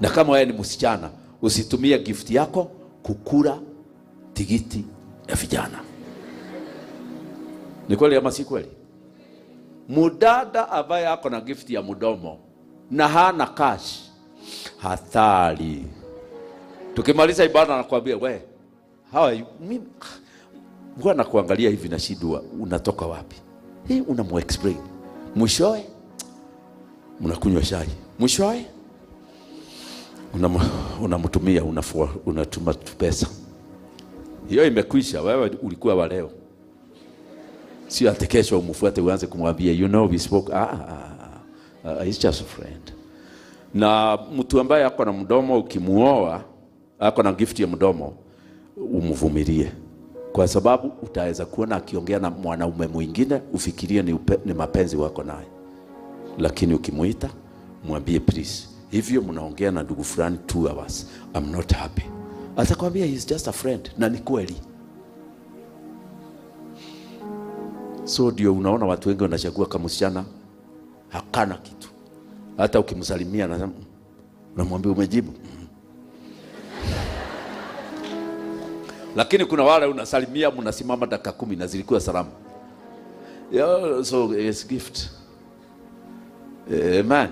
Na kama wewe ni msichana, usitumie gift yako kukula tigiti ya vijana. Ni kweli ama si kweli? Mudada ambaye ako na gift ya mdomo na hana cash, hatari. Tukimaliza ibada nakwambia, we, how are you? Mimi bwana kuangalia hivi na shidwa, unatoka wapi? Hii unamu-explain. Mwishowe mnakunywa chai. Mwishowe unamtumia, unatuma pesa. Hiyo imekwisha, wewe ulikuwa wa leo. Sio ati kesho umfuate uanze kumwambia, you know we spoke. He's just a friend. Na mtu ambaye ako na mdomo ukimuoa, ako na gift ya mdomo, umvumilie. Kwa sababu utaweza kuona akiongea na mwanaume mwingine ufikirie ni mapenzi wako naye. Lakini ukimuita, mwambie please, hivyo mnaongea na ndugu fulani 2 hours, I'm not happy. Atakwambia he's just a friend, na ni kweli. So ndio unaona watu wengi wanachagua kama msichana hakana kitu. Hata ukimsalimia anasema, unamwambia umejibu. Lakini kuna wale unasalimia mnasimama dakika 10 na zilikuwa salamu. Yeah, so it's gift. Amen.